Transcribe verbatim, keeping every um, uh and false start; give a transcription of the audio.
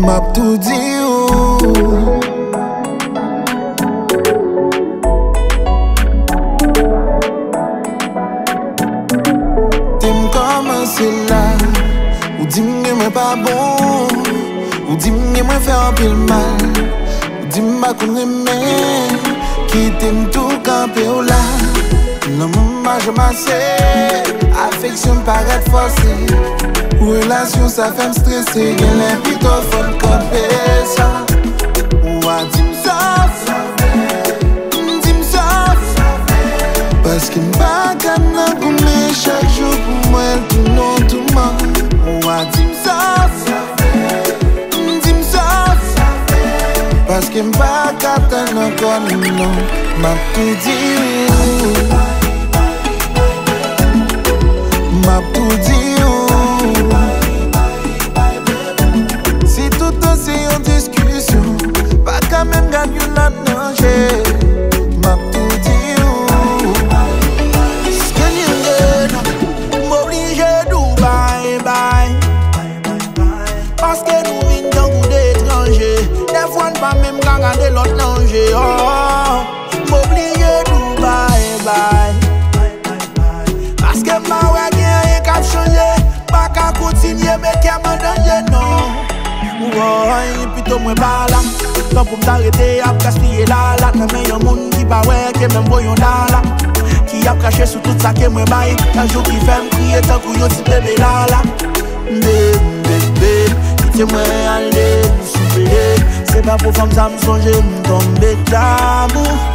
M ap tou di ou. Te m kòmanse la. Ou di m gen mwen pa bon. Ou di m gen mwen fè anpil mal. Ou di m pa konn renmen. Kite m tou kanpe w la. Lanmou m pa janm ase. Afeksyon m parèt fòse. Relasyon sa fè m strese. Genlè pito fò n kanpe sa. Ou a di m sa. M di m sa. Paske m pa ka nan goumen chak jou pou mwen l tounen w touman. Ou a di m sa. M di m sa. Paske m pa ka tann ankò non. M ap tou di ou. M ap tou di ou. Si toutan se yon diskisyon, pa ka menm gad youn lòt nan je. M ap tou di ou. Skenyenge, m oblije di w bay bay. Paske nou vin tankou de etranje. Dèfwa n pa menm ka gade lòt nan je. Oh, m oblije di w bay bay. Paske m pa wè gen anyen k ap chanje. M pa ka kontinye met kè m an danje non. Woy, pito mwen pa la. Tan pou m ta rete ap gaspiye lala nan men yon moun ki pa wè ke menm voye yon dala. Ki ap krache sou tout sa ke mwen bay. Nan jou ki fè m kriye tankou yon ti bebe lala. Bebe, kite mwen ale, m soufle. Se pa pou fanm sa m sonje, m tonbe damou.